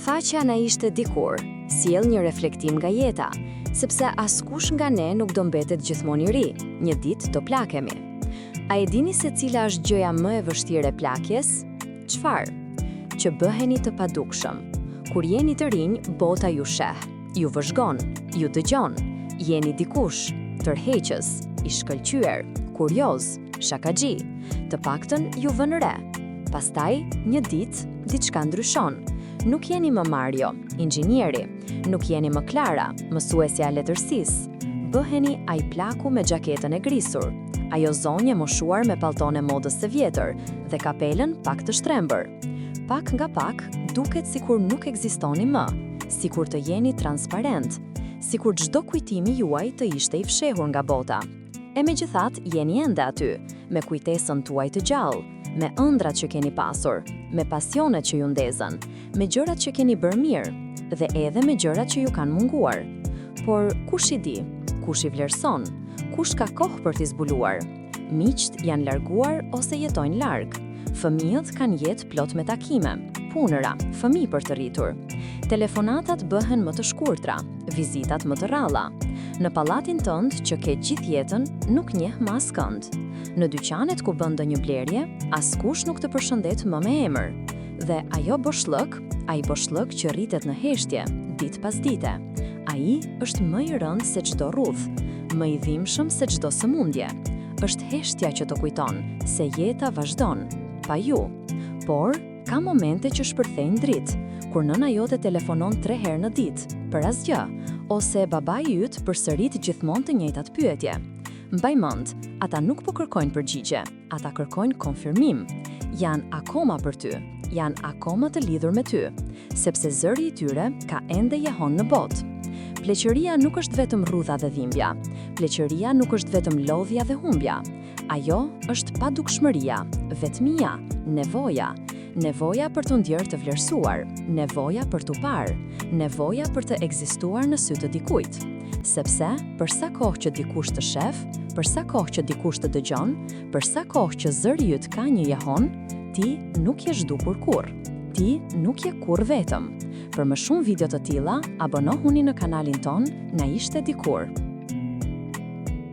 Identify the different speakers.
Speaker 1: Faqja Na ishte dikur, sjell një reflektim nga jeta, sepse askush nga ne nuk do mbetet gjithmonë i ri, një ditë do plakemi. A e dini se cila është gjëja më e vështirë e plakjes? Çfarë? Që bëheni të padukshëm. Kur jeni të rinj, bota ju sheh, ju vëzhgon, ju dëgjon. Jeni dikush, tërheqës, i shkëlqyer, kurioz, shakaxhi. Të paktën ju vënë re. Pastaj, një ditë, diçka ndryshon. Nuk jeni më Mario, inxhinieri. Nuk jeni më Klara, mësuesja e letërsisë. Bëheni ai plaku me xhaketën e grisur, ajo zonjë e moshuar me pallton e modës së vjetër dhe kapelën pak të shtrembër. Pak nga pak, duket sikur nuk ekzistoni më, sikur të jeni transparent, sikur çdo kujtim i juaj të ishte i fshehur nga bota. E megjithatë jeni ende aty, me kujtesën tuaj të gjallë, me ëndrrat që keni pasur, me pasionet që ju ndezën, me gjërat që keni bërë mirë, dhe edhe me gjërat që ju kanë munguar. Por kush i di? Kush i vlerëson? Kush ka kohë për t'i zbuluar? Miqtë janë larguar ose jetojnë larg. Fëmijët kanë jetë plot me takime, punëra, fëmijë për të rritur. Telefonatat bëhen më të shkurtra, vizitat më të rralla. Në pallatin tënd që ke gjithë jetën, nuk njeh më askënd. Në dyqanet ku bën ndonjë blerje, askush nuk të përshëndet më me emër. Dhe ajo boshllëk, ai boshllëk që rritet në heshtje, ditë pas dite, ai është më i rëndë se çdo rrudhë, më i dhimbshëm se çdo sëmundje. Është heshtja që të kujton se jeta vazhdon, pa ju. Por, ka momente që shpërthejnë dritë, kur nëna jote telefonon tre herë në ditë, për asgjë, ose babai yt përsërit gjithmonë të njëjtat pyetje. Mbaj mend, ata nuk po kërkojnë përgjigje, ata kërkojnë konfirmim. Janë akoma për ty, janë akoma të lidhur me ty, sepse zëri i tyre ka ende jehonë në botë. Pleqëria nuk është vetëm rrudha dhe dhimbja. Pleqëria nuk është vetëm lodhja dhe humbja. Ajo është padukshmëria, vetmia, nevoja. Nevoja për t'u ndjerë të vlerësuar, nevoja për t'u parë, nevoja për të ekzistuar në sy të dikujt. Sepse, për sa kohë që dikush të shef, për sa kohë që dikush të dëgjon, për sa kohë që zëri yt ka një jehonë, ti nuk je zhdukur kurrë. Ti nuk je kurrë vetëm. Për më shumë video të tilla, abonohuni në kanalin tonë Na ishte dikur.